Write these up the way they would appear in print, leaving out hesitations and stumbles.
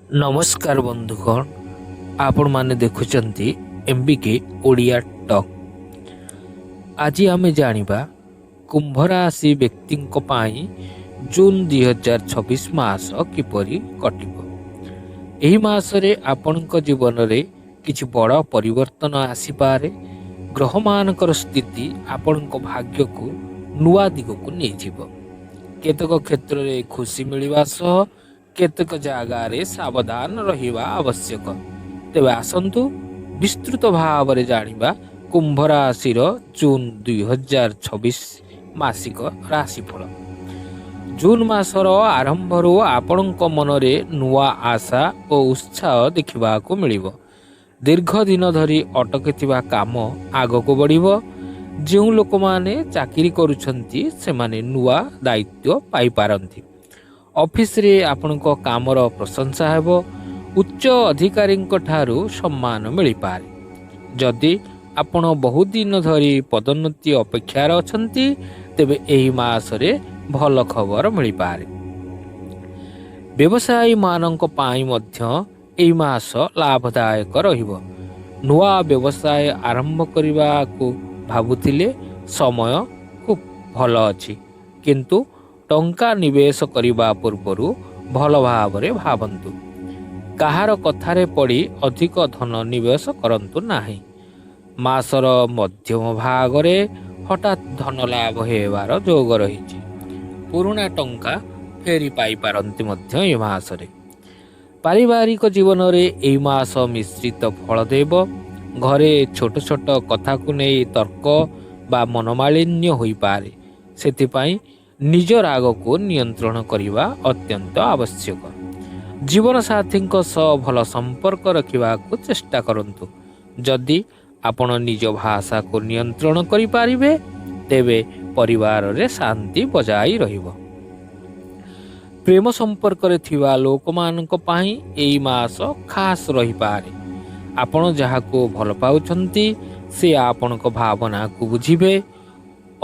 ନମସ୍କାର ବନ୍ଧୁଗଣ, ଆପଣମାନେ ଦେଖୁଛନ୍ତି ଏମ୍ବିକେ ଓଡ଼ିଆ ଟକ୍। ଆଜି ଆମେ ଜାଣିବା କୁମ୍ଭ ରାଶି ବ୍ୟକ୍ତିଙ୍କ ପାଇଁ ଜୁନ୍ 2026 ମାସ କିପରି କଟିବ। ଏହି ମାସରେ ଆପଣଙ୍କ ଜୀବନରେ କିଛି ବଡ଼ ପରିବର୍ତ୍ତନ ଆସିପାରେ। ଗ୍ରହମାନଙ୍କର ସ୍ଥିତି ଆପଣଙ୍କ ଭାଗ୍ୟକୁ ନୂଆ ଦିଗକୁ ନେଇଯିବ। କେତେକ କ୍ଷେତ୍ରରେ ଖୁସି ମିଳିବା ସହ କେତେକ ଜାଗାରେ ସାବଧାନ ରହିବା ଆବଶ୍ୟକ। ତେବେ ଆସନ୍ତୁ ବିସ୍ତୃତ ଭାବରେ ଜାଣିବା କୁମ୍ଭ ରାଶିର ଜୁନ୍ 2026 ମାସିକ ରାଶିଫଳ। ଜୁନ୍ ମାସର ଆରମ୍ଭରୁ ଆପଣଙ୍କ ମନରେ ନୂଆ ଆଶା ଓ ଉତ୍ସାହ ଦେଖିବାକୁ ମିଳିବ। ଦୀର୍ଘ ଦିନ ଧରି ଅଟକିଥିବା କାମ ଆଗକୁ ବଢ଼ିବ। ଯେଉଁ ଲୋକମାନେ ଚାକିରି କରୁଛନ୍ତି, ସେମାନେ ନୂଆ ଦାୟିତ୍ୱ ପାଇପାରନ୍ତି। ଅଫିସରେ ଆପଣଙ୍କ କାମର ପ୍ରଶଂସା ହେବ। ଉଚ୍ଚ ଅଧିକାରୀଙ୍କ ଠାରୁ ସମ୍ମାନ ମିଳିପାରେ। ଯଦି ଆପଣ ବହୁତ ଦିନ ଧରି ପଦୋନ୍ନତି ଅପେକ୍ଷାରେ ଅଛନ୍ତି, ତେବେ ଏହି ମାସରେ ଭଲ ଖବର ମିଳିପାରେ। ବ୍ୟବସାୟୀମାନଙ୍କ ପାଇଁ ମଧ୍ୟ ଏହି ମାସ ଲାଭଦାୟକ ରହିବ। ନୂଆ ବ୍ୟବସାୟ ଆରମ୍ଭ କରିବାକୁ ଭାବୁଥିଲେ ସମୟ ଖୁବ୍ ଭଲ ଅଛି, କିନ୍ତୁ ଟଙ୍କା ନିବେଶ କରିବା ପୂର୍ବରୁ ଭଲ ଭାବରେ ଭାବନ୍ତୁ। କାହାର କଥାରେ ପଡ଼ି ଅଧିକ ଧନ ନିବେଶ କରନ୍ତୁ ନାହିଁ। ମାସର ମଧ୍ୟମ ଭାଗରେ ହଠାତ୍ ଧନ ଲାଭ ହେବାର ଯୋଗ ରହିଛି। ପୁରୁଣା ଟଙ୍କା ଫେରି ପାଇପାରନ୍ତି ମଧ୍ୟ ଏ ମାସରେ। ପାରିବାରିକ ଜୀବନରେ ଏହି ମାସ ମିଶ୍ରିତ ଫଳ ଦେବ। ଘରେ ଛୋଟ ଛୋଟ କଥାକୁ ନେଇ ତର୍କ ବା ମନମାଳିନ୍ୟ ହୋଇପାରେ। ସେଥିପାଇଁ ନିଜ ରାଗକୁ ନିୟନ୍ତ୍ରଣ କରିବା ଅତ୍ୟନ୍ତ ଆବଶ୍ୟକ। ଜୀବନସାଥୀଙ୍କ ସହ ଭଲ ସମ୍ପର୍କ ରଖିବାକୁ ଚେଷ୍ଟା କରନ୍ତୁ। ଯଦି ଆପଣ ନିଜ ଭାଷାକୁ ନିୟନ୍ତ୍ରଣ କରିପାରିବେ, ତେବେ ପରିବାରରେ ଶାନ୍ତି ବଜାୟ ରହିବ। ପ୍ରେମ ସମ୍ପର୍କରେ ଥିବା ଲୋକମାନଙ୍କ ପାଇଁ ଏଇ ମାସ ଖାସ୍ ରହିପାରେ। ଆପଣ ଯାହାକୁ ଭଲ ପାଉଛନ୍ତି, ସେ ଆପଣଙ୍କ ଭାବନାକୁ ବୁଝିବେ।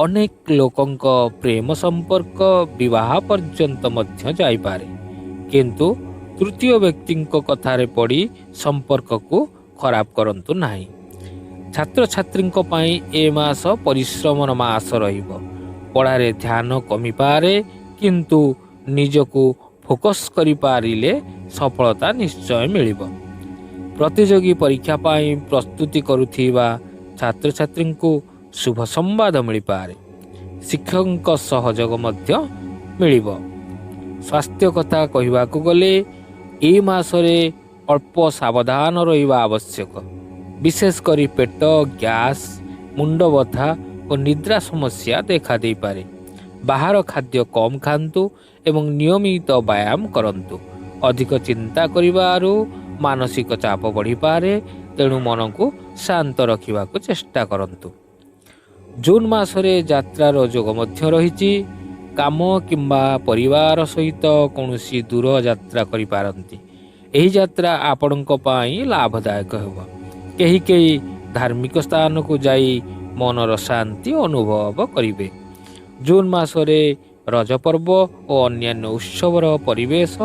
ଅନେକ ଲୋକଙ୍କ ପ୍ରେମ ସମ୍ପର୍କ ବିବାହ ପର୍ଯ୍ୟନ୍ତ ମଧ୍ୟ ଯାଇପାରେ, କିନ୍ତୁ ତୃତୀୟ ବ୍ୟକ୍ତିଙ୍କ କଥାରେ ପଡ଼ି ସମ୍ପର୍କକୁ ଖରାପ କରନ୍ତୁ ନାହିଁ। ଛାତ୍ରଛାତ୍ରୀଙ୍କ ପାଇଁ ଏ ମାସ ପରିଶ୍ରମର ମାସ ରହିବ। ପଢ଼ାରେ ଧ୍ୟାନ କମିପାରେ, କିନ୍ତୁ ନିଜକୁ ଫୋକସ୍ କରିପାରିଲେ ସଫଳତା ନିଶ୍ଚୟ ମିଳିବ। ପ୍ରତିଯୋଗୀ ପରୀକ୍ଷା ପାଇଁ ପ୍ରସ୍ତୁତି କରୁଥିବା ଛାତ୍ରଛାତ୍ରୀଙ୍କୁ ଶୁଭ ସମ୍ବାଦ ମିଳିପାରେ। ଶିକ୍ଷକଙ୍କ ସହଯୋଗ ମଧ୍ୟ ମିଳିବ। ସ୍ୱାସ୍ଥ୍ୟ କଥା କହିବାକୁ ଗଲେ, ଏଇ ମାସରେ ଅଳ୍ପ ସାବଧାନ ରହିବା ଆବଶ୍ୟକ। ବିଶେଷ କରି ପେଟ, ଗ୍ୟାସ୍, ମୁଣ୍ଡ ବଥା ଓ ନିଦ୍ରା ସମସ୍ୟା ଦେଖାଦେଇପାରେ। ବାହାର ଖାଦ୍ୟ କମ୍ ଖାଆନ୍ତୁ ଏବଂ ନିୟମିତ ବ୍ୟାୟାମ କରନ୍ତୁ। ଅଧିକ ଚିନ୍ତା କରିବାରୁ ମାନସିକ ଚାପ ବଢ଼ିପାରେ, ତେଣୁ ମନକୁ ଶାନ୍ତ ରଖିବାକୁ ଚେଷ୍ଟା କରନ୍ତୁ। ଜୁନ୍ ମାସରେ ଯାତ୍ରାର ଯୋଗ ମଧ୍ୟ ରହିଛି। କାମ କିମ୍ବା ପରିବାର ସହିତ କୌଣସି ଦୂର ଯାତ୍ରା କରିପାରନ୍ତି। ଏହି ଯାତ୍ରା ଆପଣଙ୍କ ପାଇଁ ଲାଭଦାୟକ ହେବ। କେହି କେହି ଧାର୍ମିକ ସ୍ଥାନକୁ ଯାଇ ମନର ଶାନ୍ତି ଅନୁଭବ କରିବେ। ଜୁନ୍ ମାସରେ ରଜ ପର୍ବ ଓ ଅନ୍ୟାନ୍ୟ ଉତ୍ସବର ପରିବେଶ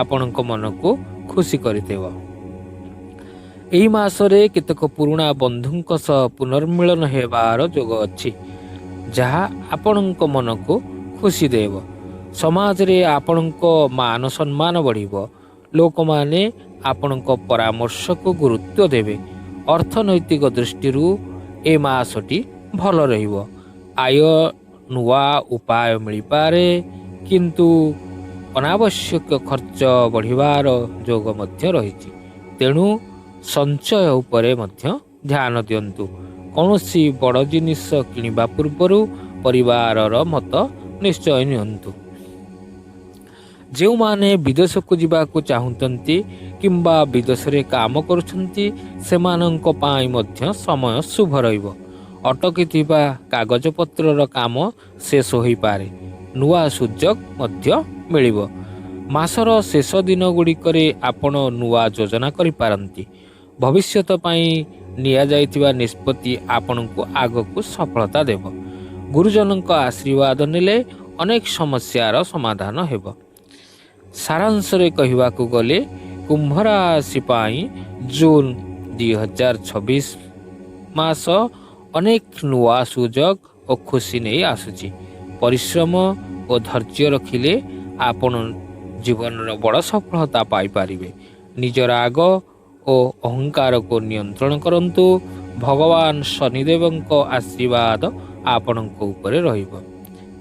ଆପଣଙ୍କ ମନକୁ ଖୁସି କରିଦେବ। ଏହି ମାସରେ କେତେକ ପୁରୁଣା ବନ୍ଧୁଙ୍କ ସହ ପୁନର୍ମିଳନ ହେବାର ଯୋଗ ଅଛି, ଯାହା ଆପଣଙ୍କ ମନକୁ ଖୁସି ଦେବ। ସମାଜରେ ଆପଣଙ୍କ ମାନ ସମ୍ମାନ ବଢ଼ିବ। ଲୋକମାନେ ଆପଣଙ୍କ ପରାମର୍ଶକୁ ଗୁରୁତ୍ୱ ଦେବେ। ଅର୍ଥନୈତିକ ଦୃଷ୍ଟିରୁ ଏ ମାସଟି ଭଲ ରହିବ। ଆୟ ନୂଆ ଉପାୟ ମିଳିପାରେ, କିନ୍ତୁ ଅନାବଶ୍ୟକ ଖର୍ଚ୍ଚ ବଢ଼ିବାର ଯୋଗ ମଧ୍ୟ ରହିଛି। ତେଣୁ ସଞ୍ଚୟ ଉପରେ ମଧ୍ୟ ଧ୍ୟାନ ଦିଅନ୍ତୁ। କୌଣସି ବଡ଼ ଜିନିଷ କିଣିବା ପୂର୍ବରୁ ପରିବାରର ମତ ନିଶ୍ଚୟ ନିଅନ୍ତୁ। ଯେଉଁମାନେ ବିଦେଶକୁ ଯିବାକୁ ଚାହୁଁଛନ୍ତି କିମ୍ବା ବିଦେଶରେ କାମ କରୁଛନ୍ତି, ସେମାନଙ୍କ ପାଇଁ ମଧ୍ୟ ସମୟ ଶୁଭ ରହିବ। ଅଟକିଥିବା କାଗଜପତ୍ରର କାମ ଶେଷ ହୋଇପାରେ। ନୂଆ ସୁଯୋଗ ମଧ୍ୟ ମିଳିବ। ମାସର ଶେଷ ଦିନ ଗୁଡ଼ିକରେ ଆପଣ ନୂଆ ଯୋଜନା କରିପାରନ୍ତି। ଭବିଷ୍ୟତ ପାଇଁ ନିଆଯାଇଥିବା ନିଷ୍ପତ୍ତି ଆପଣଙ୍କୁ ଆଗକୁ ସଫଳତା ଦେବ। ଗୁରୁଜନଙ୍କ ଆଶୀର୍ବାଦ ନେଲେ ଅନେକ ସମସ୍ୟାର ସମାଧାନ ହେବ। ସାରାଂଶରେ କହିବାକୁ ଗଲେ, କୁମ୍ଭ ରାଶି ପାଇଁ ଜୁନ୍ 2026 ମାସ ଅନେକ ନୂଆ ସୁଯୋଗ ଓ ଖୁସି ନେଇ ଆସୁଛି। ପରିଶ୍ରମ ଓ ଧୈର୍ଯ୍ୟ ରଖିଲେ ଆପଣ ଜୀବନର ବଡ଼ ସଫଳତା ପାଇପାରିବେ। ନିଜ ରାଗ ଓ ଅହଙ୍କାରକୁ ନିୟନ୍ତ୍ରଣ କରନ୍ତୁ। ଭଗବାନ ଶନିଦେବଙ୍କ ଆଶୀର୍ବାଦ ଆପଣଙ୍କ ଉପରେ ରହିବ।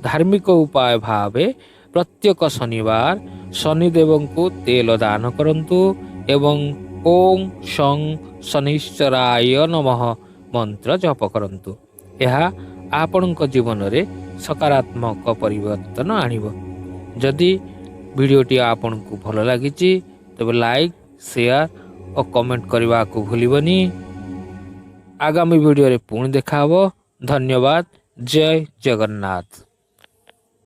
ଧାର୍ମିକ ଉପାୟ ଭାବେ ପ୍ରତ୍ୟେକ ଶନିବାର ଶନିଦେବଙ୍କୁ ତେଲ ଦାନ କରନ୍ତୁ ଏବଂ ଓଁ ଶଂ ଶନିଶ୍ଚରାୟ ନମଃ ମନ୍ତ୍ର ଜପ କରନ୍ତୁ। ଏହା ଆପଣଙ୍କ ଜୀବନରେ ସକାରାତ୍ମକ ପରିବର୍ତ୍ତନ ଆଣିବ। ଯଦି ଭିଡ଼ିଓଟି ଆପଣଙ୍କୁ ଭଲ ଲାଗିଛି, ତେବେ ଲାଇକ୍, ସେୟାର ଓ କମେଣ୍ଟ କରିବାକୁ ଭୁଲିବନି। ଆଗାମୀ ଭିଡ଼ିଓରେ ପୁଣି ଦେଖା ହେବ। ଧନ୍ୟବାଦ। ଜୟ ଜଗନ୍ନାଥ।